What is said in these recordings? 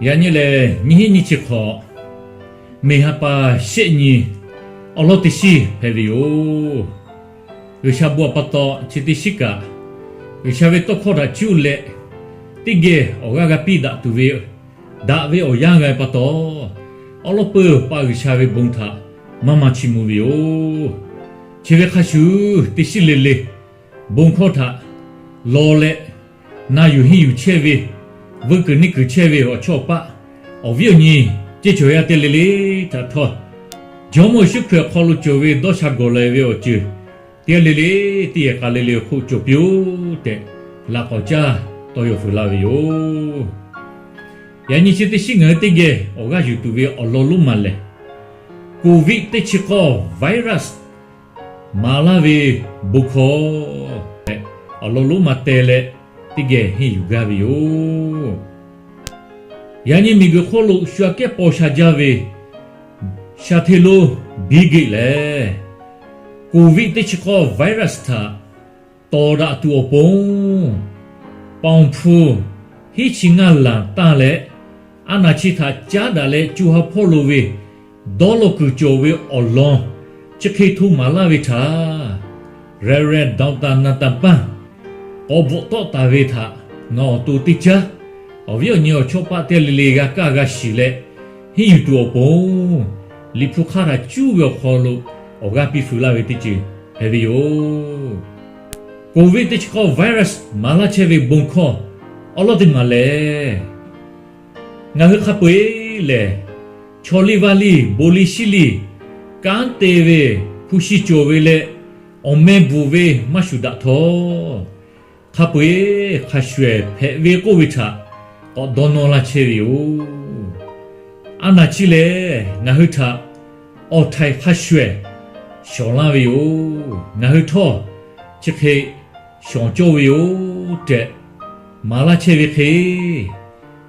Yaꞈ nyi lehˬ, nyiˇ hinˉ nyiˇ chi hk'awꞈ, May ha pa shehˆ nyi, awˬ lawn teˇ shiˉ hpehꞈ ve yoˬ. G'uiˬsha bon htaꞈ pa taw, chi teˇ shiˉ kaꞈ, G'uiˬsha ve tawˇ hkawˇ htaꞈ cuˇ leh, teˇ geh awˬ g'aˇ g'a piˇ daꞈ tuˬ ve, daꞈ ve awˬ yanˇ g'a ve pa taw, awˉ lawˉ peuˇ paˆ G'uiˬsha ve bon htaꞈ maˇ maˇ chiˇ mvuh ve yoˬ. Chi ve hk'a shuˍ, teˇ shiˉ le le bon hkawˇ htaꞈ law leh, na yuˬ henˇ yuˬ chehˇ ve, vuiˇ kuiˬ neˇ kuiˬ chehˇ ve awˬ chawˇ awˬ paˆ, awˬ viˉ awˬ nyi, ceˇ cawˬ yaˇ teˇ g'aˇ le le htaꞈ htawˇ, Jawˇmawˇ Yeˍsuˆ Hkriꞈ awˬ hk'aw lo cawˬ ve dawˇ sha gawˬ leh ve awˬ ceuˬ teˇ g'aˇ le le, teˇ geh k'a le le awˬ hk'oˆ cawˬ piˇ-oˆ tehꞈ, laꞈ k'awꞈ caˇ tawˇ yaw fuiˍ laˇ ve yoˬ. Yaꞈ nyi chi teˇ shiˉ ngaˬ hui teˇ geh awˬ g'aˇ yuˬ tuˬ ve awˬ lawn lonˉ maˬ lehˬ, Covid teˇ chi k'awˇ virus maˍ laˇ ve bon hkawˇ tehꞈ, awˬ lawn lonˉ maˬ teh leh, teˇ geh henˇ yuˬ gaˇ ve yoˬ. Yaꞈ nyi miˬguiˬ hk'oˆ lo shu aꞈ kehˉ paw sha jaˇ ve sha hteˇ lonˉ Bill Gates lehˬ, Covid teˇ chi k'awˇ virus htaꞈ tawˍ daꞈ tuˬ awˬ pon, pawnˬ hpu hiˉ chi ngaˇ lanˍ tanˇ leh, a naˍ chi htaꞈ caˉ daꞈ leh co ha hpawˇ lo ve dawˇ law kuiˬ cawˬ ve awˬ lawn chi hk'e hto maˍ laˇ ve htaꞈ, Reverend Doctor Nathan Pang k'awꞈ bvuhꞈ tawˆ taˍ ve htaꞈ ngaˬ awˬ to teˇ caˉ, awˬ viˉ awˬ nyi awˬ chawˇ paˆ teˇ g'aˇ le le g'a kaˇ g'a shiˍ leh henˇ yuˬ tuˬ awˬ pon, Liꞈ hpu hk'aˇ htaꞈ cuˇ ve awˬ hk'aw lo awˬ g'aˇ piˇ fuiˍ laˇ ve teˇ ceuˬ hpehꞈ ve yoˬ. Covid teˇ chi k'awˇ virus maˍ laˇ chehˇ ve bon hkawˇ awˉ lawˉ teˇ maˬ lehˬ, ngaˬ hui hk'a peu-eˬ lehˬ, chaw liˇ vaˇ liˇ, bon liˇ shiˉ liˇ, kanˉ te ve, hpu shi cawˬ ve leh awˬ meh bvuhꞈ ve maˇ shuˍ daꞈ htawˇ, hk'a peu-eˬ hk'a shuˍ ehˍ hpehꞈ ve k'oˆ ve htaꞈ k'awꞈ dawˇ nawˇ laˇ chehˇ ve yoˬ. A naˍ chi lehˬ, ngaˬ hui htaꞈ awˬ htaiˍ hk'a shuˍ ehˍ shawˍ laˇ ve yoˬ. Ngaˬ hui htawˇ chi hk'e shawˍ cawˇ ve yoˬ tehꞈ maˍ laˇ chehˇ ve hk'e,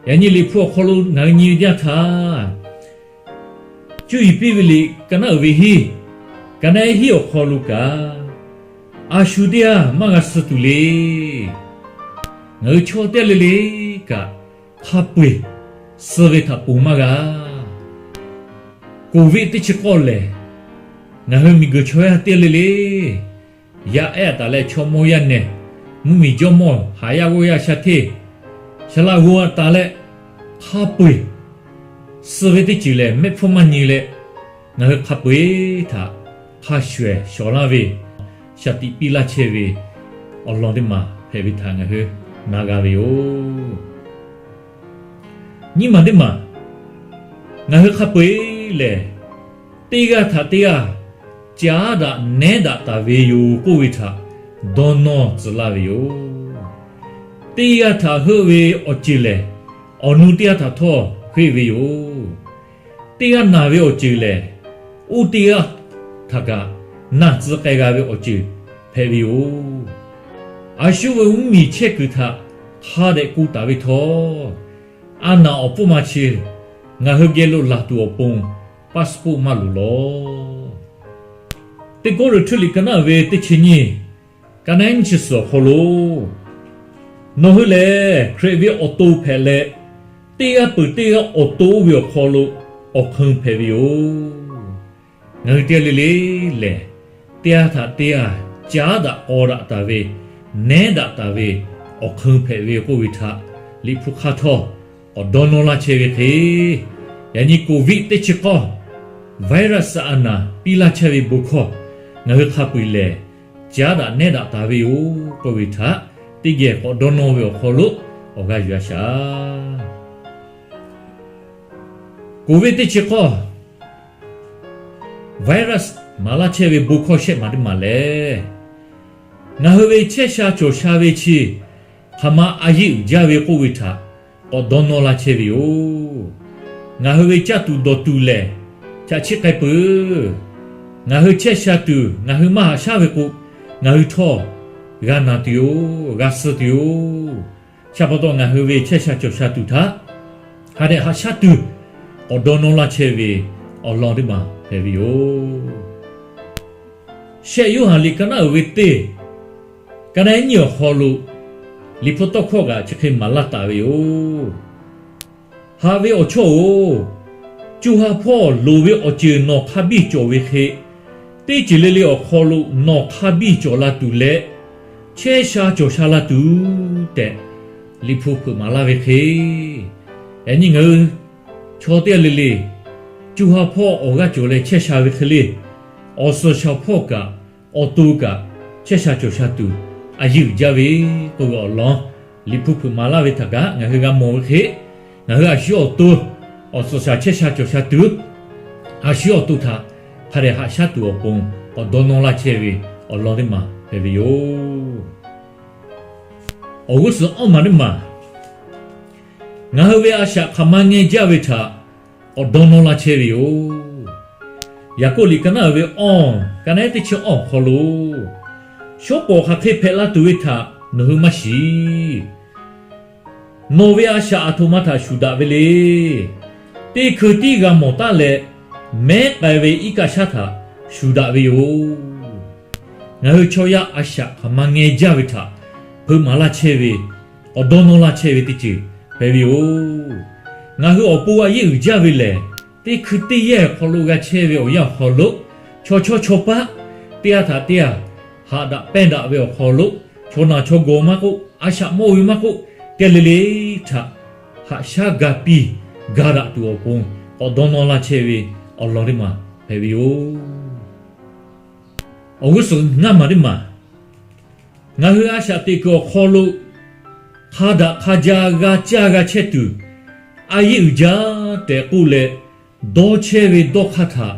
yaꞈ nyi Liꞈ hpu awˬ hk'aw lo ngaˬ hui nyi ve teˇ yanˇ htaˇ, Cuˇ yiˍ piˇ ve liꞈ ka naˉ uiˍ ve hiˉ, ka naˉ hiˉ awˬ hk'aw lo kaꞈ, a shu teˇ g'aˇ maˇ g'a suh tuˬ le. Ngaˬ hui chaw teˇ g'aˇ le le kaꞈ hk'a peu-eˬ suh ve htaꞈ ponˬ maˇ g'a. Covid teˇ chi k'awˇ lehˬ, ngaˬ hui miˬguiˬ chaw yaˇ teˇ g'aˇ le le yaˇ ehˉ taˍ leh chaw mawˇ yaˇ nehˬ, mvuhˇmiˬ jawˇmawˇ, haˍ yaˇ g'awˇ yaˇ sha hteˇ, shaˍ laꞈ g'awˇ taˍ leh, hk'a peu-eˬ suh ve teˇ ceuˬ lehˬ mehˆ hpfuhˇ maˇ nyi leh, ngaˬ hui hk'a peu-eˬ htaꞈ hk'a shuˍ ehˍ shawˍ laˇ ve, shaˍ tiꞈ piˇ laˇ chehˇ ve awˬ lawn teˇ maˬ hpehꞈ ve htaꞈ ngaˬ hui na g'a ve yoˬ. Nyiˇ maˬ teˇ maˬ, ngaˬ hui hk'a peu-eˬ lehˬ, teˇ g'aˇ htaꞈ teˇ g'aˇ caˉ daꞈ nehˉ daꞈ taˍ ve yoˬ k'oˆ ve htaꞈ dawˇ nawˇ tcuh laˇ ve yoˬ. Teˇ g'aˇ htaꞈ heuˆ ve awˬ ceuˬ lehˬ, awˬ nu teˇ g'aˇ htaꞈ htawˇ heuˆ ve yoˬ. Teˇ g'aˇ naˬ ve awˬ ceuˬ lehˬ, oˇ teˇ g'aˇ htaꞈ kaꞈ naˬ tcuh k'ai g'a ve awˬ ceuˬ hpehꞈ ve yoˬ. A shu ve mvuhˇmiˬ chehˇ kuiˬ htaꞈ hk'a dehꞈ k'oˆ taˍ ve htawˇ, a naˬ awˬ pfuhˇ ma chi ngaˬ hui geh lo laˬ tuˬ awˬ pon passport maˇ loˍ lawˬ. Teˇ Kawˇrenˍhtuˆ liꞈ ka naˉ ve teˇ chi nyiˇ, ka naˉ nyiˇ chi suhˍ awˬ hk'aw lo, nawˬ hui lehˬ Hkriꞈ ve awˬ to hpehꞈ leh, teˇ g'aˇ peuˬ teˇ g'aˇ awˬ to oˇ ve awˬ hk'aw lo awˬ hk'eun hpehꞈ ve yoˬ. Ngaˬ hui teˇ g'aˇ le le lehˬ, teˇ g'aˇ htaꞈ teˇ g'aˇ caˉ daꞈ k'aw daꞈ taˍ ve, nehˉ daꞈ taˍ ve awˬ hk'eun hpehꞈ ve k'oˆ ve htaꞈ Liꞈ hpu hk'aˇ htawˇ k'awꞈ dawˇ nawˇ laˇ chehˇ ve hk'e, yaꞈ nyi Covid teˇ chi k'awˇ virus a naˬ piˇ laˇ chehˇ ve bon hkawˇ ngaˬ hui hk'a peu-eˬ lehˬ caˉ daꞈ nehˉ daꞈ taˍ ve yoˬ k'oˆ ve htaꞈ teˇ geh k'awꞈ dawˇ nawˇ ve awˬ hk'aw lo awˬ g'aˇ yuˬ a shaˍ. Covid teˇ chi k'awˇ virus maˍ laˇ chehˇ ve bon hkawˇ shehˆ maˬ teˇ maˬ lehˬ, ngaˬ hui ve chehˇ sha cawˬ sha ve chi hk'aˬ ma a yeˇ uiˍ jaˇ ve k'oˆ ve htaꞈ k'awꞈ dawˇ nawˇ laˇ chehˇ ve yoˬ. Ngaˬ hui ve caˇ tuˬ dawˬ tuˬ lehˬ, chaꞈ chiˆ k'ai peuˬ. Ngaˬ hui chehˇ sha tuˬ ngaˬ hui maˇ haꞈ shaˉ ve k'o, ngaˬ hui htawˇ g'a naˬ tuˬ yoˬ, g'a suh tuˬ yoˬ. Chi pa taw ngaˬ hui ve chehˇ sha cawˬ sha tuˬ htaꞈ hk'a dehꞈ haꞈ shaˉ tuˬ k'awꞈ dawˇ nawˇ laˇ chehˇ ve awˬ lawn teˇ maˬ hpehꞈ ve yoˬ. Shehˆ Yoˇhanˬ liꞈ ka naˉ uiˍ ve teˇ, ka naˉ nyiˇ awˬ hk'aw lo Liꞈ hpu tawˇ hkawˇ kaꞈ chi hk'e maˍ laˇ taˍ ve yoˬ. Haꞈ ve awˬ chawˇ-oˬ, co ha hpawˇ loˍ ve awˬ ceuˬ nawˬ hk'a biˇ cawˬ ve hk'e, teˇ ceuˬ le le awˬ hk'aw lo nawˬ hk'a biˇ cawˬ la tuˬ leh, chehˇ sha cawˬ sha la tuˬ tehꞈ, Liꞈ hpu hpeuꞈ maˍ laˇ ve hk'e, yaꞈ nyi ngaˬ hui chaw teˇ g'aˇ le le co ha hpawˇ awˬ g'aˇ cawˬ leh chehˇ sha ve hk'e le, awˬ suhˍ shaˍ hpawˇ kaꞈ, awˬ to kaꞈ, chehˇ sha cawˬ sha tuˬ a yeˇ uiˍ jaˇ ve k'oˆ ve awˬ lawn, Liꞈ hpu hpeuꞈ maˍ laˇ ve htaꞈ kaꞈ ngaˬ hui g'a mawˬ ve hk'e, ngaˬ hui a shu awˬ to awˬ suhˍ shaˍ chehˇ sha cawˬ sha tuˬ, a shu awˬ to htaꞈ hk'a dehꞈ haꞈ shaˉ tuˬ awˬ pon k'awꞈ dawˇ nawˇ laˇ chehˇ ve awˬ lawn teˇ maˬ hpehꞈ ve yoˬ. Awˬ g'uˇ suhˍ awˇ maˬ teˇ maˬ, ngaˬ hui ve a shaꞈ hk'aˬ ma ngeh jaˇ ve htaꞈ k'awꞈ dawˇ nawˇ laˇ chehˇ ve yoˬ. Yaˍkoˆ liꞈ ka naˉ uiˍ ve awˇ, ka naˉ teˇ chi awˇ awˬ hk'aw lo, shawˉ pawˍ hk'aˬ hk'e hpehꞈ la tuˬ ve htaꞈ nawˬ hui maˇ shiˍ. Nawˬ ve a shaꞈ aˬ htoꞈ ma htaꞈ shuˍ daꞈ ve le. Teˇ hkui tiˉ g'a mawˬ taˉ leh, mehˉ k'ai ve iˉ kaˆ shaˉ htaꞈ shuˍ daꞈ ve yoˬ. Ngaˬ hui chaw yaˇ a shaꞈ hk'aˬ ma ngeh jaˇ ve htaꞈ hpeuꞈ maˍ laˇ chehˇ ve, k'awꞈ dawˇ nawˇ laˇ chehˇ ve teˇ ceuˬ hpehꞈ ve yoˬ. Ngaˬ hui awˬ pon a yeˇ uiˍ jaˇ ve lehˬ, teˇ hkui teˇ yanˇ awˬ hk'aw lo g'a chehˇ ve awˬ yanˇ awˬ hk'aw lo, chaw chawˇ chaw paˆ teˇ g'aˇ htaꞈ teˇ g'aˇ haꞈ daꞈ pehnˇ daꞈ ve awˬ hk'aw lo, chaw naˬ chaw gawˬ maˇ k'oˆ, a shaꞈ mawˇ ve maˇ k'oˆ, teˇ g'aˇ le le htaꞈ haꞈ shaˉ ga piˇ ga daꞈ tuˬ awˬ pon k'awꞈ dawˇ nawˇ laˇ chehˇ ve awˬ lawn teˇ maˬ hpehꞈ ve yoˬ. Awˬ g'uˇ suhˍ ngaˇ maˬ teˇ maˬ, ngaˬ hui a shaꞈ teꞈ kuiˬ awˬ hk'aw lo hk'a daꞈ hk'a ja g'a caˇ g'a chehˇ tuˬ, a yeˇ uiˍ jaˇ tehꞈ k'oˆ leh, dawˇ chehˇ ve dawˇ hk'aˇ htaꞈ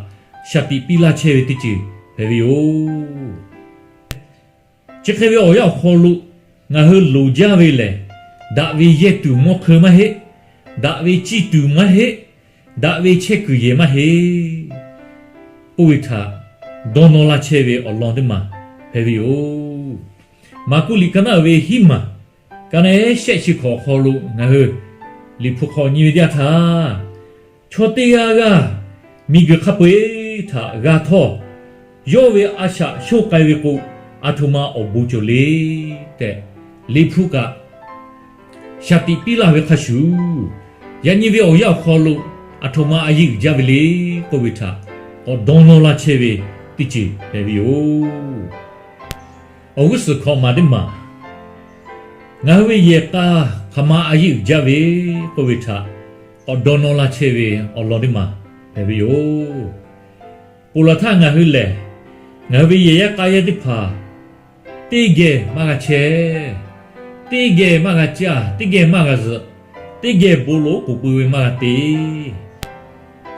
shaˍ tiꞈ piˇ laˇ chehˇ ve teˇ ceuˬ hpehꞈ ve yoˬ. Chi hk'e ve awˬ yanˇ awˬ hk'aw lo ngaˬ hui loˍ jaˇ ve lehˬ, daꞈ ve yehˇ tuˬ mawˇ hk'eun maˇ heˆ, daꞈ ve ciˇ tuˬ maˇ heˆ, daꞈ ve chehˇ kuiˬ yehˬ maˇ heˆ k'oˆ ve htaꞈ dawˇ nawˇ laˇ chehˇ ve awˬ lawn teˇ maˬ hpehꞈ ve yoˬ. Maˍkuˆ liꞈ ka naˉ uiˍ ve hiˉ maˬ, ka naˉ shehˆ chi hkawꞈ awˬ hk'aw lo ngaˬ hui Liꞈ hpu hk'aw nyi ve teˇ yanˇ htaˇ, chaw teˇ g'aˇ g'aˇ miˬguiˬ hk'a peu-eˬ htaꞈ g'a htawˇ, yawˇ ve a shaꞈ shonˇ k'ai ve k'o, aˬ htoꞈ ma awˬ bon cawˬ le tehꞈ, Liꞈ hpu kaꞈ shaˍ tiꞈ piˇ laˇ ve hk'a shuˍ, yaꞈ nyi ve awˬ yanˇ awˬ hk'aw lo aˬ htoꞈ ma a yeˇ uiˍ jaˇ ve le k'oˆ ve htaꞈ k'awꞈ dawˇ nawˇ laˇ chehˇ ve teˇ ceuˬ hpehꞈ ve yoˬ. Awˬ g'uˇ suhˍ hkawꞈ maˬ teˇ maˬ, ngaˬ hui ve yehˬ k'a hk'aˬ ma a yeˇ uiˍ jaˇ ve k'oˆ ve htaꞈ k'awꞈ dawˇ nawˇ laˇ chehˇ ve awˬ lawn teˇ maˬ hpehꞈ ve yoˬ. Ponˬ laˬ htaˇ ngaˬ hui lehˬ, ngaˬ hui ve yehˬ yaˇ k'a yaˇ teˇ hpaˍ teˇ geh maˇ g'a chehˇ, teˇ geh maˇ g'a caˇ, teˇ geh maˇ g'a zuhꞈ, teˇ geh bon lo k'oˍ pui ve maˇ g'a te.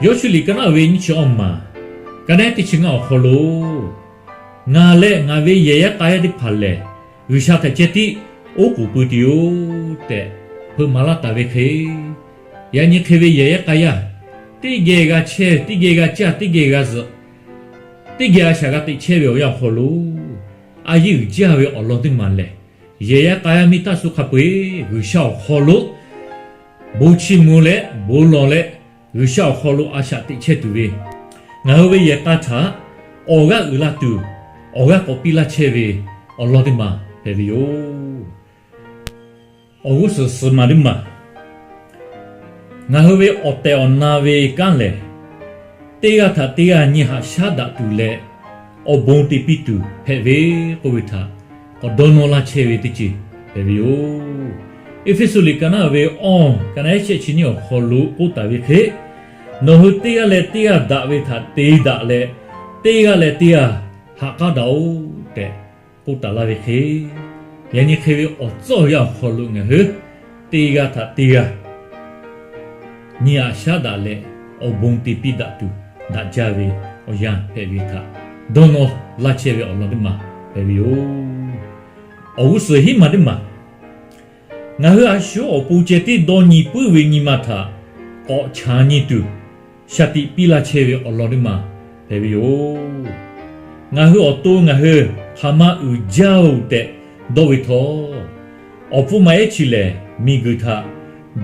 Yawˇshuˆ liꞈ ka naˉ uiˍ ve nyiˇ chi awˇ maˬ, ka naˉ teˇ chi ngaˇ awˬ hk'aw lo, ngaˬ leh ngaˬ ve yehˬ yaˇ k'a yaˇ teˇ hpaˍ lehˬ, G'uiˬsha htaꞈ ceh tiˉ oˉ k'oˍ pui tuˬ yoˬ tehꞈ hpeuꞈ maˍ laˇ taˍ ve hk'e, yaꞈ nyi hk'e ve yehˬ yaˇ k'a yaˇ teˇ geh g'a chehˇ, teˇ geh g'a caˇ, teˇ geh g'a zuhꞈ, teˇ geh a shaꞈ g'a teꞈ chehˇ ve awˬ yanˇ awˬ hk'aw lo, a yeˇ uiˍ jaˇ ve awˬ lawn teˇ maˬ lehˬ, yehˬ yaˇ k'a yaˇ miˇ taˇ suh hk'a peu-eˬ G'uiˬsha awˬ hk'aw lo bon chiˇ mvuh leh bon lawˬ leh, G'uiˬsha awˬ hk'aw lo a shaꞈ teꞈ chehˇ tuˬ ve, ngaˬ hui ve yehˬ k'a htaꞈ awˬ g'aˇ uiˍ la tuˬ, awˬ g'aˇ k'awꞈ piˇ laˇ chehˇ ve awˬ lawn teˇ maˬ hpehꞈ ve yoˬ. Awˬ g'uˇ suhˍ suhˍ maˬ teˇ maˬ, ngaˬ hui ve awˬ tehˬ awˬ na ve kanˉ lehˬ, teˇ g'aˇ htaꞈ teˇ g'aˇ nyi haꞈ shaˉ daꞈ tuˬ leh, awˬ bon te piˇ tuˬ hpehꞈ ve k'oˆ ve htaꞈ k'awꞈ dawˇ nawˇ laˇ chehˇ ve teˇ ceuˬ hpehꞈ ve yoˬ. Eˇfeˇsuꞈ liꞈ ka naˉ ve awˇ, ka naˉ shehˆ chi nyiˇ awˬ hk'aw lo k'oˆ taˍ ve hk'e, nawˬ hui teˇ g'aˇ leh teˇ g'aˇ daꞈ ve htaꞈ te daꞈ leh, teˇ g'aˇ leh teˇ g'aˇ haꞈ k'aˉ daꞈ-oꞈ tehꞈ k'oˆ taˍ laˇ ve hk'e, yaꞈ nyi hk'e ve awˬ tcuhˉ awˬ yanˇ awˬ hk'aw lo ngaˬ hui teˇ g'aˇ htaꞈ teˇ g'aˇ nyi haꞈ shaˉ daꞈ leh, awˬ bon te piˇ daꞈ tuˬ daꞈ jaˇ ve awˬ yanˇ hpehꞈ ve htaꞈ dawˇ nawˇ laˇ chehˇ ve awˬ lawn teˇ maˬ hpehꞈ ve yoˬ. Awˬ g'uˇ suhˍ hiˉ maˬ teˇ maˬ, ngaˬ hui a shu awˬ pon ceh tiˉ dawˇ nyi puiˉ ve nyi ma htaꞈ k'awꞈ chaˍ nyi tuˬ, shaˍ tiꞈ piˇ laˇ chehˇ ve awˬ lawn teˇ maˬ hpehꞈ ve yoˬ. Ngaˬ hui awˬ to ngaˬ hui hk'aˬ ma uiˍ jaˇ-oˬ tehꞈ dawˇ ve htawˇ, awˬ hpfuhˇ maˇ ehˉ chi lehˬ miˬguiˬ htaꞈ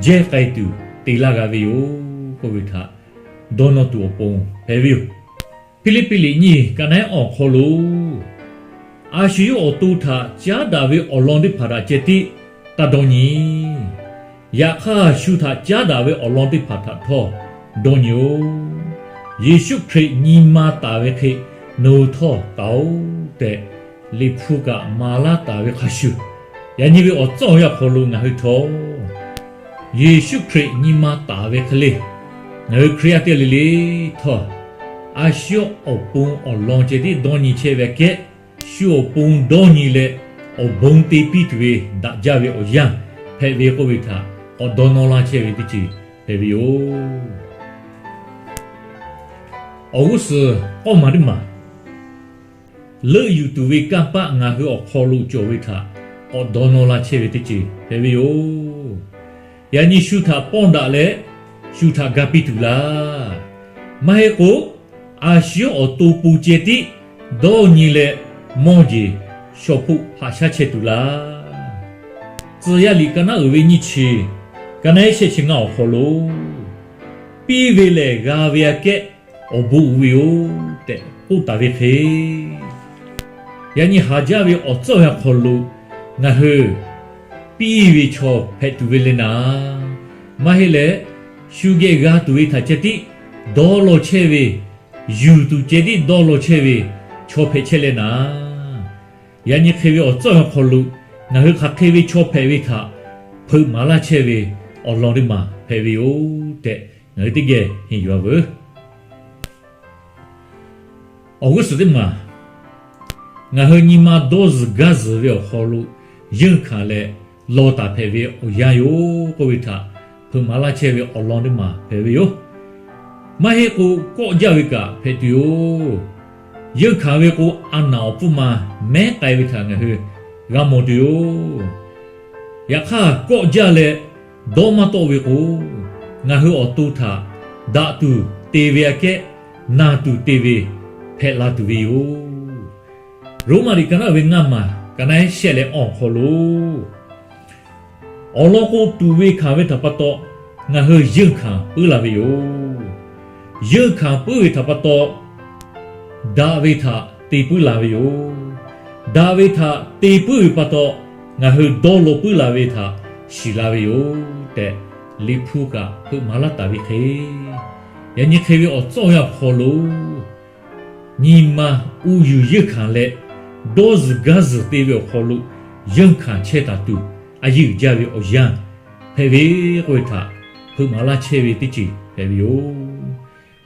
jehˇ k'ai tuˬ te laˇ g'a ve yoˬ k'oˆ ve htaꞈ dawˇ nawˇ tuˬ awˬ pon hpehꞈ ve yoˬ. Hpiˇliˇpiˆ liꞈ nyiˇ ka naˉ awˬ hk'aw lo, a shu yawˇ awˬ to htaꞈ caˉ daꞈ ve awˬ lawn teˇ hpaˍ htaꞈ ceh tiˉ taˇ dawˇ nyi. Yaꞈ hk'aˇ, shu htaꞈ caˉ daꞈ ve awˬ lawn teˇ hpaˍ htaꞈ htawˇ dawˇ nyi-oˬ. Yeˍsuˆ Hkriꞈ nyi ma taˍ ve hk'e nawˬ hui htawˇ k'aoˍ-oˬ tehꞈ, Liꞈ hpu kaꞈ maˍ laˇ taˍ ve hk'a shuˍ, yaꞈ nyi ve awˬ tcuhˉ awˬ yanˇ awˬ hk'aw lo ngaˬ hui htawˇ Yeˍsuˆ Hkriꞈ nyi ma taˍ ve hk'e le, ngaˬ hui Hkriꞈ yaˇ teˇ g'aˇ le le htawˇ, a shu awˬ pon awˬ lawn ceh tiˉ dawˇ nyi chehˇ ve aꞈ kehˉ, shu awˬ pon dawˇ nyi leh awˬ bon te piˇ tuˬ ve daꞈ jaˇ ve awˬ yanˇ hpehꞈ ve k'oˆ ve htaꞈ k'awꞈ dawˇ nawˇ laˇ chehˇ ve teˇ ceuˬ hpehꞈ ve yoˬ. Awˬ g'uˇ suhˍ k'awˇ maˬ teˇ maˬ leuˆ yuˬ tuˬ ve kanˇ paˆ ngaˬ hui awˬ hk'aw lo cawˬ ve htaꞈ k'awꞈ dawˇ nawˇ laˇ chehˇ ve teˇ ceuˬ hpehꞈ ve yoˬ. Yaꞈ nyi shu htaꞈ pawˇ daꞈ leh shu htaꞈ ga piˇ tuˬ laˇ. Maˇ heˆ k'o, a shu awˬ to pon ceh tiˉ dawˇ nyi leh mawˇ jeˬ shaw hpoˆ haꞈ shaˉ chehˇ tuˬ laˇ. Tcuh yaˇ liꞈ ka naˉ uiˍ ve nyiˇ chi, ka naˉ shehˆ chi ngaˇ awˬ hk'aw lo, Piˇ ve lehˬ g'a ve aꞈ kehˉ awˬ bon uiˍ ve yoˬ tehꞈ k'oˆ taˍ ve hk'e, yaꞈ nyi haˍ jaˇ ve awˬ tcuhˉ awˬ yanˇ hk'aw lo ngaˬ hui piˇ ve chaw hpehꞈ tuˬ ve le naˍ, maˇ heˆ leh, shu geh g'a tuˬ ve htaꞈ ceh tiˉ dawˇ law chehˇ ve, yuˬ tuˬ ceh tiˉ dawˇ law chehˇ ve chaw hpehꞈ chehˇ leh naˍ, yaꞈ nyi hk'e ve awˬ tcuhˉ awˬ yanˇ hk'aw lo ngaˬ hui hk'aˬ hk'e ve chaw hpehꞈ ve htaꞈ hpeuꞈ maˍ laˇ chehˇ ve awˬ lawn teˇ maˬ hpehꞈ ve yoˬ tehꞈ, ngaˬ hui teˇ geh henˇ yuˬ-a veuˬ. Awˬ g'uˇ suhˍ teˇ maˬ, ngaˬ hui nyi ma dawˇ zuhˬ gaˇ zuhˬ ve awˬ hk'aw lo yeunˇ hkanˍ leh law taˍ hpehꞈ ve awˬ yanˇ yoˬ k'oˆ ve htaꞈ hpeuꞈ maˍ laˇ chehˇ ve awˬ lawn teˇ maˬ hpehꞈ ve yoˬ. Maˇ heˆ k'o, kawˆ jaˇ ve kaꞈ hpehꞈ tuˬ yoˬ. Yeunˇ hkanˍ ve k'o, a naˍ awˬ pfuhˇ ma mehˉ k'ai ve htaꞈ ngaˬ hui g'a mawˬ tuˬ yoˬ. Yaꞈ hk'aˇ, kawˆ jaˇ leh dawˇ maˇ tawˆ ve k'o, ngaˬ hui awˬ to htaꞈ daꞈ tuˬ te ve aꞈ kehˉ, na tuˬ te ve hpehꞈ la tuˬ ve yoˬ. Roˉmaꞈ liꞈ ka naˉ ve ngaˇ maˬ ka naˉ shehˆ leh awˬ hk'aw lo, awˬ lawn k'o, tuˍ ve hkanˍ ve htaꞈ pa taw ngaˬ hui yeunˇ hkanˍ puiˉ la ve yoˬ. Yeunˇ hkanˍ puiˉ ve htaꞈ pa taw, daꞈ ve htaꞈ te puiˉ la ve yoˬ. Daꞈ ve htaꞈ te puiˉ ve pa taw, ngaˬ hui dawˇ law puiˉ la ve htaꞈ shiˍ la ve yoˬ tehꞈ, Liꞈ hpu kaꞈ hpeuꞈ maˍ laˇ taˍ ve hk'e, yaꞈ nyi hk'e ve awˬ tcuhˉ awˬ yanˇ awˬ hk'aw lo nyi ma uˉ yuˬ yeunˇ hkanˍ leh, dawˇ zuhˬ gaˇ zuhˬ te ve awˬ hk'aw lo yeunˇ hkanˍ chehˇ taˍ tuˬ a yeunˇ uiˍ jaˇ ve awˬ yanˇ hpehꞈ ve k'oˆ ve htaꞈ hpeuꞈ maˍ laˇ chehˇ ve teˇ ceuˬ hpehꞈ ve yoˬ.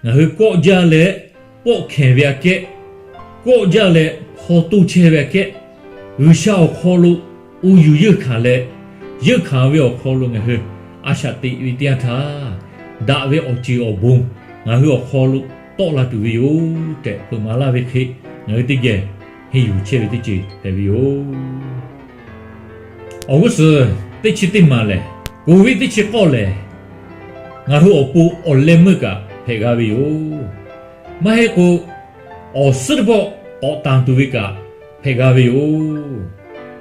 Ngaˬ hui kawˆ jaˇ leh pawˆ hkehˍ ve aꞈ kehˉ, kawˆ jaˇ leh hpaw toˇ chehˇ ve aꞈ kehˉ, G'uiˬsha awˬ hk'aw lo uˉ yuˬ yeunˇ hkanˍ leh, yeunˇ hkanˍ ve awˬ hk'aw lo ngaˬ hui a shaꞈ teꞈ ve teˇ yanˇ htaˇ, daꞈ ve awˬ ceuˬ awˬ bon ngaˬ hui awˬ hk'aw lo tawˆ la tuˬ ve yoˬ tehꞈ hpeuꞈ maˍ laˇ ve hk'e, ngaˬ hui teˇ geh henˇ yuˬ chehˇ ve teˇ ceuˬ hpehꞈ ve yoˬ. Awˬ g'uˇ suhˍ teˇ chi teˇ maˬ lehˬ, COVID teˇ chi k'awˇ lehˬ, ngaˬ hui awˬ pon awˬ leh meuˇ kaꞈ hpehꞈ g'a ve yoˬ. Maˇ heˆ k'o, awˬ suhˉ teˇ pawˆ k'awꞈ tanˬ tuˬ ve kaꞈ hpehꞈ g'a ve yoˬ.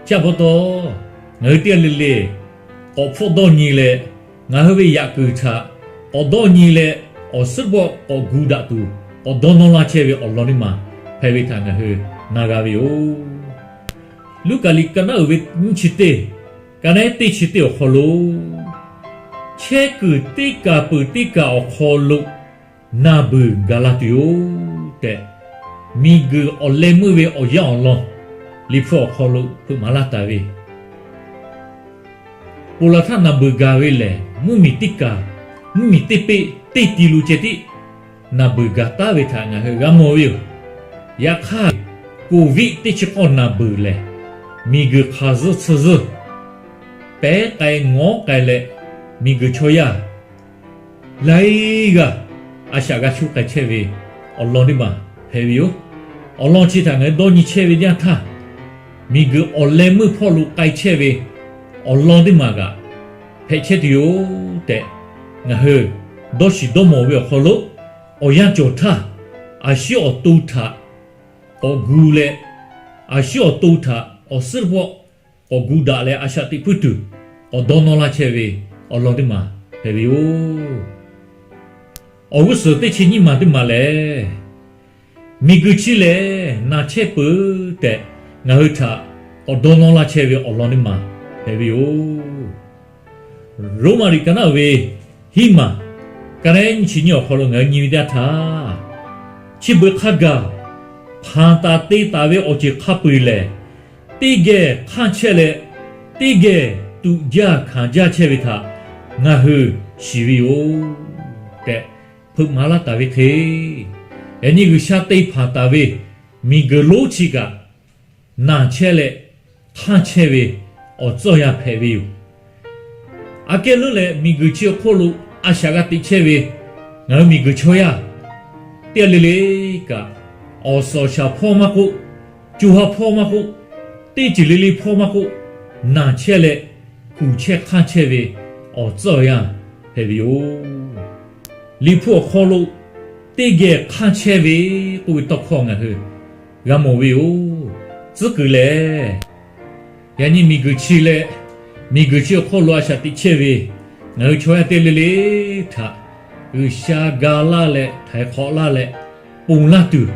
Chi pa taw, ngaˬ hui teˇ g'aˇ le le k'awꞈ hpfuhˆ dawˇ nyi leh, ngaˬ hui ve yaꞈ kuiˬ htaꞈ k'awꞈ dawˇ nyi leh, awˬ suhˉ teˇ pawˆ k'awꞈ gu daꞈ tuˬ k'awꞈ dawˇ nawˇ laˇ chehˇ ve awˬ lawn teˇ maˬ hpehꞈ ve htaꞈ ngaˬ hui na g'a ve yoˬ. Luˉkaꞈ liꞈ ka naˉ uiˍ ve nyiˇ chi teˇ, ka naˉ teˇ chi teˇ awˬ hk'aw lo, chehˇ kuiˬ teˇ kaˬ peuˬ teˇ kaˬ awˬ hk'aw lo naˬ beuˬ gaˬ la tuˬ yoˬ tehꞈ, miˬguiˬ awˬ leh meuˇ ve awˬ yanˇ awˬ lawn Liꞈ hpu awˬ hk'aw lo hpeuꞈ maˍ laˇ taˍ ve, ponˬ laˬ htaˇ naˬ beuˬ gaˬ ve lehˬ, mvuhˇmiˬ teˇ kaˬ, mvuhˇmiˬ teˇ peˆ teˇ ti lo ceh tiˉ naˬ beuˬ gaˬ taˉ ve htaꞈ ngaˬ hui g'a mawˬ ve yoˬ. Yaꞈ hk'aˇ, COVID teˇ chi k'awˇ naˬ beuˬ lehˬ, miˬguiˬ hk'aˬ zuhˇ tsuhˇ zuhˇ pehˉ k'ai ngawˉ k'ai leh, miˬguiˬ chaw yaˇ laiˉ g'aˇ a shaꞈ g'a shuˉ k'ai chehˇ ve awˬ lawn teˇ maˬ hpehꞈ ve yoˬ. Awˬ lawn chi htaꞈ ngaˬ hui dawˇ nyi chehˇ ve teˇ yanˇ htaˇ, miˬguiˬ awˬ leh meuˇ hpawˇ lo k'ai chehˇ ve awˬ lawn teˇ maˬ kaꞈ hpehꞈ chehˇ tuˬ yoˬ tehꞈ, ngaˬ hui dawˇ shiˍ dawˇ mawˬ ve awˬ hk'aw lo, awˬ yanˇ cawˬ htaˇ, a shu awˬ to htaꞈ k'awꞈ gu leh, a shu awˬ to htaꞈ awˬ suhˉ teˇ pawˆ k'awꞈ gu daꞈ leh a shaꞈ teꞈ puiˉ tuˬ k'awꞈ dawˇ nawˇ laˇ chehˇ ve awˬ lawn teˇ maˬ hpehꞈ ve yoˬ. Awˬ g'uˇ suhˍ teˇ chi nyiˇ maˬ teˇ maˬ lehˬ, miˬguiˬ chi lehˬ naˬ chehˇ peuˬ tehꞈ ngaˬ hui htaꞈ k'awꞈ dawˇ nawˇ laˇ chehˇ ve awˬ lawn teˇ maˬ hpehꞈ ve yoˬ. Roˉmaꞈ liꞈ ka naˉ ve hiˉ maˬ, ka naˉ nyiˇ chi nyiˇ awˬ hk'aw lo ngaˬ hui nyi ve teˇ yanˇ htaˇ, chi beuꞈ hk'a gaˬ hpanˍ taˍ te taˍ ve awˬ ceuˬ hk'a peu-eˬ lehˬ, teˇ geh hk'anˇ chehˇ leh, teˇ geh tuꞈ jaˇ hkanˍ jaˇ chehˇ ve htaꞈ ngaˬ hui shiˍ ve yoˬ tehꞈ hpeuꞈ maˍ laˇ taˍ ve hk'e, yaꞈ nyi G'uiˬsha te hpanˍ taˍ ve miˬguiˬ lonˉ chi kaꞈ naˬ chehˇ leh hk'anˇ chehˇ ve awˬ tcuhˇ yanˇ hpehꞈ ve yoˬ. Aꞈ kehˉ leuˉ leh miˬguiˬ chi awˬ hk'oˆ lo a shaꞈ g'a teꞈ chehˇ ve ngaˬ hui miˬguiˬ chaw yaˇ teˇ g'aˇ le le kaꞈ, awˬ suhˍ awˬ shaˍ hpawˇ maˇ k'oˆ, co ha hpawˇ maˇ k'oˆ, teˇ ceuˬ le le hpawˇ maˇ k'oˆ, naˬ chehˇ leh kuˬ chehˇ hk'anˇ chehˇ ve awˬ tcuhˇ awˬ yanˇ hpehꞈ ve yoˬ. Liꞈ hpu awˬ hk'aw lo teˇ geh hk'anˇ chehˇ ve k'oˆ ve tawˇ hkawˇ ngaˬ hui g'a mawˬ ve yoˬ. Tcuhˉ kuiˬ lehˬ, yaꞈ nyi miˬguiˬ chi leh miˬguiˬ chi awˬ hk'oˆ lo a shaꞈ teꞈ chehˇ ve ngaˬ hui chaw yaˇ teˇ g'aˇ le le htaꞈ G'uiˬsha ga laˇ leh htaiˍ hk'awꞈ laˇ leh ponˬ laˇ tuˬ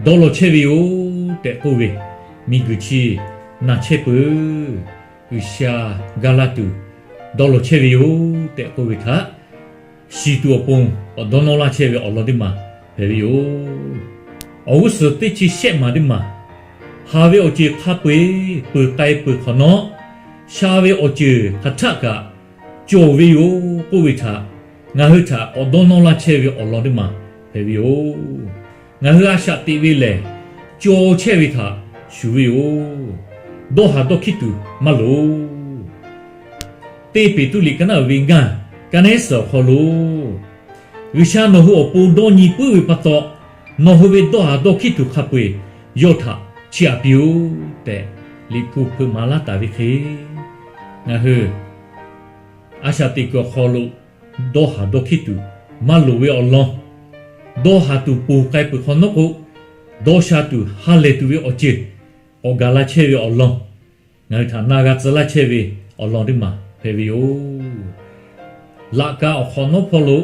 dawˇ law chehˇ ve yoˬ tehꞈ k'oˆ ve, miˬguiˬ chi naˬ chehˇ peuˬ, G'uiˬsha ga laˇ tuˬ dawˇ law chehˇ ve yoˬ tehꞈ k'oˆ ve htaꞈ shiˍ tuˬ awˬ pon k'awꞈ dawˇ nawˇ laˇ chehˇ ve awˬ lawn teˇ maˬ hpehꞈ ve yoˬ. Awˬ g'uˇ suhˍ teˇ chi shehˆ maˬ teˇ maˬ, haˍ ve awˬ ceuˬ hk'a peu-eˬ peuˬ k'ai peuˬ hk'awꞈ nawˉ, sha ve awˬ ceuˬ hk'aˬ htaˆ kaꞈ cawˬ ve yoˬ k'oˆ ve htaꞈ ngaˬ hui htaꞈ k'awꞈ dawˇ nawˇ laˇ chehˇ ve awˬ lawn teˇ maˬ hpehꞈ ve yoˬ. Ngaˬ hui a shaꞈ teꞈ ve lehˬ, cawˬ chehˇ ve htaꞈ shuˍ ve yoˬ. Dawˇ haˍ dawˇ hkiˉ tuˬ maˇ loˍ. Teˇ Peˍtruˆ liꞈ ka naˉ uiˍ ve ngaˇ, ka naˉ suhˍ awˬ hk'aw lo, G'uiˬsha nawˬ hui awˬ pon dawˇ nyi puiˉ ve pa taw, nawˬ hui ve dawˇ haˍ dawˇ hkiˉ tuˬ hk'a peu-eˬ yawˇ htaꞈ chiˇ aꞈ piˇ-oˆ tehꞈ, Liꞈ hpu hpeuꞈ maˍ laˇ taˍ ve hk'e, ngaˬ hui a shaꞈ teꞈ kuiˬ awˬ hk'aw lo dawˇ haˍ dawˇ hkiˉ tuˬ maˇ loˍ ve awˬ lawn, dawˇ haˍ tuˬ ponˬ k'ai peuˬ hk'awꞈ nawˉ k'o, dawˇ sha tuˬ ha lehˬ tuˬ ve awˬ ceuˬ k'awꞈ gaˬ la chehˇ ve awˬ lawn, ngaˬ hui htaꞈ na g'a tcuh laˇ chehˇ ve awˬ lawn teˇ maˬ hpehꞈ ve yoˬ. Laꞈ ka awˬ hk'awꞈ nawˉ hpawˇ lo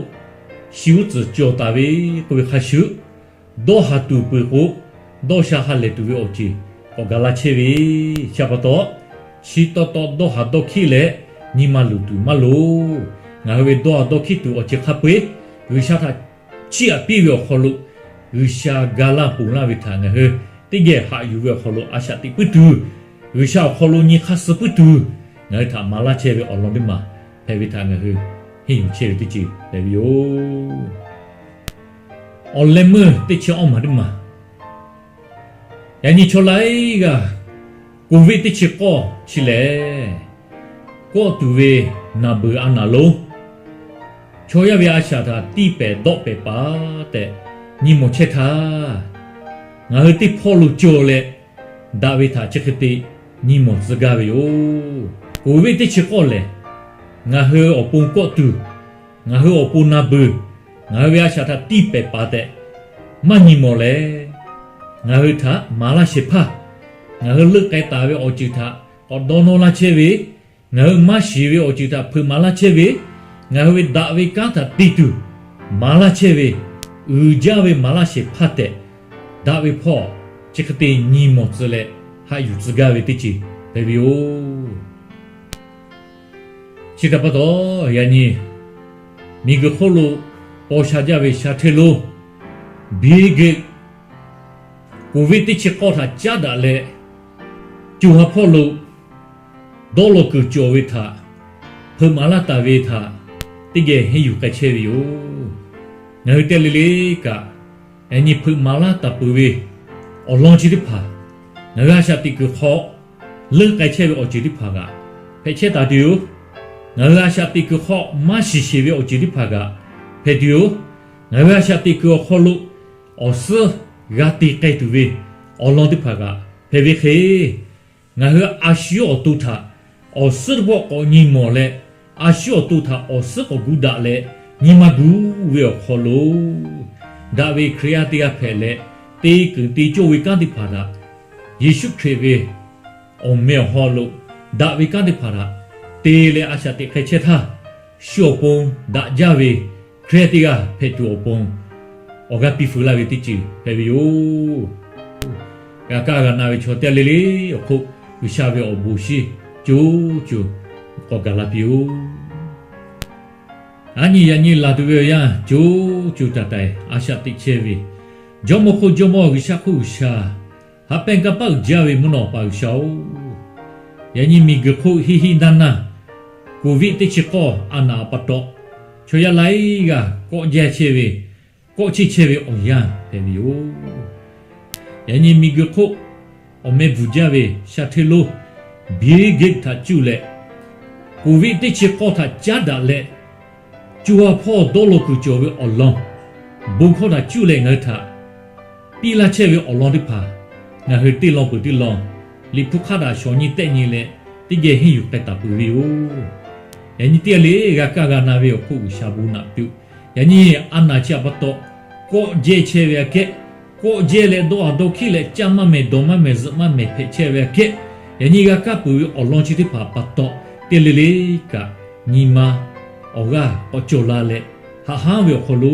shi uˉ tcuhˍ cawˬ taˍ ve k'oˆ ve hk'a shuˍ, dawˇ haˍ tuˬ peuˬ k'o, dawˇ sha ha lehˬ tuˬ ve awˬ ceuˬ k'awꞈ gaˬ la chehˇ ve, chi pa taw, chi taw taw dawˇ haˍ dawˇ hkiˉ leh nyi ma luˬ tuˬ maˇ loˍ. Ngaˬ hui ve dawˇ haˍ dawˇ hkiˉ tuˬ awˬ ceuˬ hk'a peu-eˬ G'uiˬsha htaꞈ chiˇ aꞈ piˇ ve awˬ hk'aw lo, G'uiˬsha ga laˇ ponˬ laˇ ve htaꞈ ngaˬ hui teˇ geh haꞈ yuˬ ve awˬ hk'aw lo a shaꞈ teꞈ puiˉ tuˬ, G'uiˬsha awˬ hk'aw lo nyi hk'aˇ suh puiˉ tuˬ, ngaˬ hui htaꞈ maˍ laˇ chehˇ ve awˬ lawn teˇ maˬ hpehꞈ ve htaꞈ ngaˬ hui henˇ yuˬ chehˇ ve teˇ ceuˬ hpehꞈ ve yoˬ. Awˬ leh meuˇ teˇ chi awˇ maˬ teˇ maˬ, yaꞈ nyi chaw laiˉ g'aˇ Covid teˇ chi k'awˇ chi lehˬ, kawˆ tuˬ ve naˬ beuˬ a naˍ lonˉ, chaw yaˇ ve a shaꞈ htaꞈ tiˇ pehˍ dawˆ pehˍ paˍ tehꞈ nyi mawˬ chehˇ htaˇ, ngaˬ hui teˇ hpawˇ lo cawˬ leh daꞈ ve htaꞈ chi hk'e te nyi mawˬ tcuh gaˇ ve yoˬ. Covid teˇ chi k'awˇ lehˬ, ngaˬ hui awˬ pon kawˆ tuˬ, ngaˬ hui awˬ pon naˬ beuˬ, ngaˬ hui ve a shaꞈ htaꞈ tiˇ pehˍ paˍ tehꞈ maˇ nyi mawˬ leh, ngaˬ hui htaꞈ maˍ laˇ shehˍ hpaˇ, ngaˬ hui leuˆ k'ai taˍ ve awˬ ceuˬ htaꞈ k'awꞈ dawˇ nawˇ laˇ chehˇ ve, ngaˬ hui maˇ shiˍ ve awˬ ceuˬ htaꞈ hpeuꞈ maˍ laˇ chehˇ ve, ngaˬ hui ve daꞈ ve kanˉ htaꞈ te tuˬ maˍ laˇ chehˇ ve, uiˍ jaˇ ve maˍ laˇ shehˍ hpaˇ tehꞈ, daꞈ ve hpawˇ chi hk'e te nyi mawˬ tcuh leh haꞈ yuˬ tcuh gaˇ ve teˇ ceuˬ hpehꞈ ve yoˬ. Chi htaꞈ pa taw, yaꞈ nyi miˬguiˬ hk'oˆ lo paw sha jaˇ ve sha hteˇ lonˉ Bill Gates Covid teˇ chi k'awˇ htaꞈ caˉ daꞈ leh, co ha hpawˇ lo dawˇ law kuiˬ cawˬ ve htaꞈ hpeuꞈ maˍ laˇ taˍ ve htaꞈ teˇ geh henˇ yuˬ k'ai chehˇ ve yoˬ. Ngaˬ hui teˇ g'aˇ le le kaꞈ, yaꞈ nyi hpeuꞈ maˍ laˇ taˍ peuˬ ve awˬ lawn chi teˇ hpaˍ, ngaˬ hui a shaꞈ teꞈ kuiˬ hk'aw leuˆ k'ai chehˇ ve awˬ ceuˬ teˇ hpaˍ kaꞈ hpehꞈ chehˇ taˍ tuˬ yoˬ. Ngaˬ hui a shaꞈ teꞈ kuiˬ hk'aw maˇ shiˍ sheˍ ve awˬ ceuˬ teˇ hpaˍ kaꞈ hpehꞈ tuˬ yoˬ. Ngaˬ hui a shaꞈ teꞈ kuiˬ awˬ hk'aw lo awˬ suhˉ g'a te k'ai tuˬ ve awˬ lawn teˇ hpaˍ kaꞈ hpehꞈ ve hk'e, ngaˬ hui a shu awˬ to htaꞈ awˬ suhˉ teˇ pawˆ k'awꞈ nyi mawˬ leh, a shu awˬ to htaꞈ awˬ suhˉ k'awꞈ gu daꞈ leh nyi ma gu ve awˬ hk'aw lo, daꞈ ve Hkriꞈ yaˇ teˇ g'aˇ hpehꞈ leh, te kuiˬ te cawˇ ve kanˉ teˇ hpaˍ htaꞈ Yeˍsuˆ Hkriꞈ ve awˬ meh awˬ hawˉ lo daꞈ ve kanˉ teˇ hpaˍ htaꞈ te leh a shaꞈ teꞈ k'ai chehˇ htaˇ, shu awˬ pon daꞈ jaˇ ve Hkriꞈ yaˇ teˇ g'aˇ hpehꞈ tuˬ awˬ pon awˬ g'aˇ piˇ feu laˇ ve teˇ ceuˬ hpehꞈ ve yoˬ. G'a kaˇ g'a na ve chaw teˇ g'aˇ le le awˬ hk'oˆ G'uiˬsha ve awˬ bon shinˉ co co k'awꞈ gaˬ la piˇ-oˆ. Aˉ nyi yaꞈ nyi laˬ tuˬ ve awˬ yanˇ, co co taiˍ taiˍ a shaꞈ teꞈ chehˇ ve Jawˇmawˇ hk'oˆ Jawˇmawˇ G'uiˬsha hk'oˆ G'uiˬsha, haꞈ pehnˇ kanˇ paˆ uiˍ jaˇ ve mvuhˇ naw Awˬ pa G'uiˬsha-oˬ, yaꞈ nyi miˬguiˬ hk'oˆ hiˆ hiˆ naˇ naˇ Covid teˇ chi k'awˇ a naˍ pa taw, chaw yaˇ laiˉ g'aˇ kawˆ jehˇ chehˇ ve, kawˆ cheˇ chehˇ ve awˬ yanˇ hpehꞈ ve yoˬ. Yaꞈ nyi miˬguiˬ hk'oˆ awˬ meh bvuhˬ jaˇ ve sha hteˇ lonˉ Bill Gates htaꞈ cuˇ leh, Covid teˇ chi k'awˇ htaꞈ caˉ daꞈ leh, co ha hpawˇ dawˇ law kuiˬ cawˬ ve awˬ lawn bon hkawˇ htaꞈ cuˇ leh ngaˬ hui htaꞈ piˇ laˇ chehˇ ve awˬ lawn teˇ hpaˍ, ngaˬ hui teˇ lawn peuˬ teˇ lawn Liꞈ hpu hk'aˇ htaꞈ shawˍ nyi tehˆ nyi leh, teˇ geh henˇ yuˬ k'ai taˍ peuˬ ve yoˬ. Yaꞈ nyi teˇ g'aˇ le g'a kaˇ g'a na ve awˬ hk'oˆ G'uiˬsha bon naꞈ piˇ-oˆ. Yaꞈ nyi a naˍ chi htaꞈ pa taw kawˆ jehˇ chehˇ ve aꞈ kehˉ, kawˆ jehˇ leh dawˇ haˍ dawˇ hkiˉ leh caˇ maˇ mehˍ dawˬ maˇ mehˍ zuhꞈ maˇ mehˍ hpehꞈ chehˇ ve aꞈ kehˉ, yaꞈ nyi g'a kaˇ peuˬ ve awˬ lawn chi teˇ hpaˍ pa taw, teˇ g'aˇ le le kaꞈ nyi ma awˬ g'aˇ k'awꞈ cawˬ la leh, haꞈ hanˉ ve awˬ hk'aw lo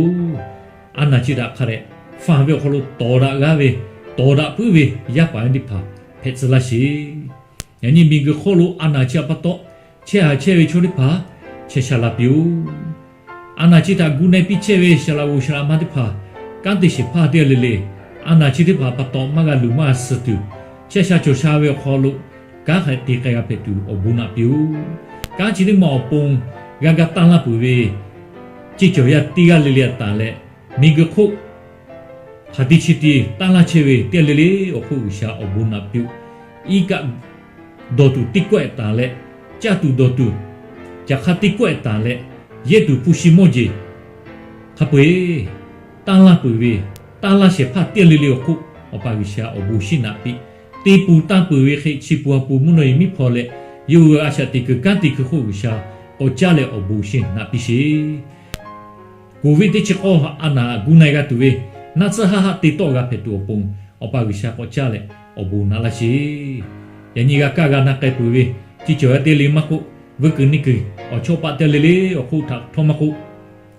a naˍ chi htaꞈ hk'a dehꞈ fanˬ ve awˬ hk'aw lo tawˍ daꞈ g'aˇ ve, tawˍ daꞈ puiˉ ve yaˇ paˍ yaˇ teˇ hpaˍ hpehꞈ tcuh laˇ sheˍ. Yaꞈ nyi miˬguiˬ hk'oˆ lo a naˍ chi htaꞈ pa taw chehˇ haꞈ chehˇ ve chaw teˇ hpaˍ chehˇ sha la piˇ-oˆ. A naˍ chi htaꞈ gu na-e piˇ chehˇ ve saˍ laꞈ g'oˍ saˍ laꞈ ma teˇ hpaˍ, kanˉ te shehˍ hpaˇ teˇ g'aˇ le le, a naˍ chi teˇ hpaˍ pa taw maˇ g'a luˬ maˇ g'a suh tuˬ, chehˇ sha cawˬ sha ve awˬ hk'aw lo kanˉ hk'a te k'ai g'a hpehꞈ tuˬ awˬ bon naꞈ piˇ-oˆ. Kanˉ chi teˇ maˬ awˬ pon g'a ga tanˇ laˇ peuˬ ve ceˇ cawˬ yaˇ teˇ g'aˇ le le htaꞈ tanˬ leh, miˬguiˬ hk'oˆ hk'aˬ te chi te tanˇ laˇ chehˇ ve teˇ g'aˇ le le awˬ hk'oˆ G'uiˬsha awˬ bon naꞈ piˇ-oˆ. Iˉ kaˆ dawˬ tuˬ teˇ kawehˆ tanˬ leh, caˇ tuˬ dawˬ tuˬ caˬ hk'aˇ teˇ kawehˆ tanˬ leh, yehˇ tuˬ hpu shi mawˇ jeˬ hk'a peu-eˬ tanˇ laˇ peuˬ ve, tanˇ laˇ shehˍ hpaˇ teˇ g'aˇ le le awˬ hk'oˆ Awˬ pa G'uiˬsha awˬ bon shiˍ naꞈ piˇ. Te pun tanˇ peuˬ ve hk'e chi pu ha pu mvuhˇ naw e miˉ hpaw leh, yawˇ hui a shaꞈ teꞈ kuiˬ kanˉ te kuiˬ hk'oˆ G'uiˬsha k'awꞈ caˉ leh awˬ bon shiˍ naꞈ piˇ sheˍ. Covid teˇ chi k'awˇ a naˍ gu na-e g'a tuˬ ve, naˆ tsuhˇ haˆ haˆ te tawˆ g'a hpehꞈ tuˬ awˬ pon, Awˬ pa G'uiˬsha k'awꞈ caˉ leh awˬ bon naꞈ laˇ sheˍ. Yaꞈ nyi g'a kaˇ g'a na k'ai peuˬ ve ceˇ cawˬ yaˇ teˇ g'aˇ le maˇ k'oˆ, vuiˇ kuiˬ neˇ kuiˬ awˬ chawˇ paˆ teˇ g'aˇ le le awˬ hk'oˆ htaꞈ htawˇ maˇ k'oˆ,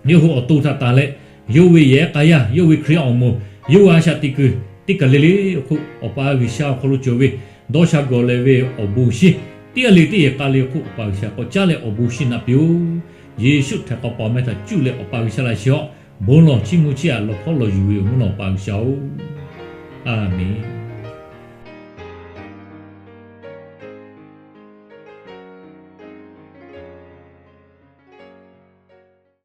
yawˇ hui awˬ to htaꞈ tanˬ leh, yawˇ ve yehˬ k'a yaˇ, yawˇ ve Hkriꞈ yaˇ awˬ moˍ, yawˇ hui a shaꞈ teꞈ kuiˬ teˇ kaˬ le le awˬ hk'oˆ Awˬ pa G'uiˬsha awˬ hk'aw lo cawˬ ve dawˇ sha gawˬ leh ve awˬ bon shiˍ teˇ g'aˇ le teˇ yehˬ k'a le awˬ hk'oˆ Awˬ pa G'uiˬsha k'awꞈ caˉ leh awˬ bon shiˍ naꞈ piˇ-oˆ. Yeˍsuˆ htaiˍ hk'awꞈ pa awˬ meh htaꞈ cuˇ leh Awˬ pa G'uiˬsha laꞈ sheˍ-awˬ. Bon lawˬ chiˇ mvuh chiˇ aꞈ lawˬ hkawˉ lawˬ yuˬ ve awˬ mvuhˇ naw Awˬ pa G'uiˬsha-oˬ, Aˍmenˍ.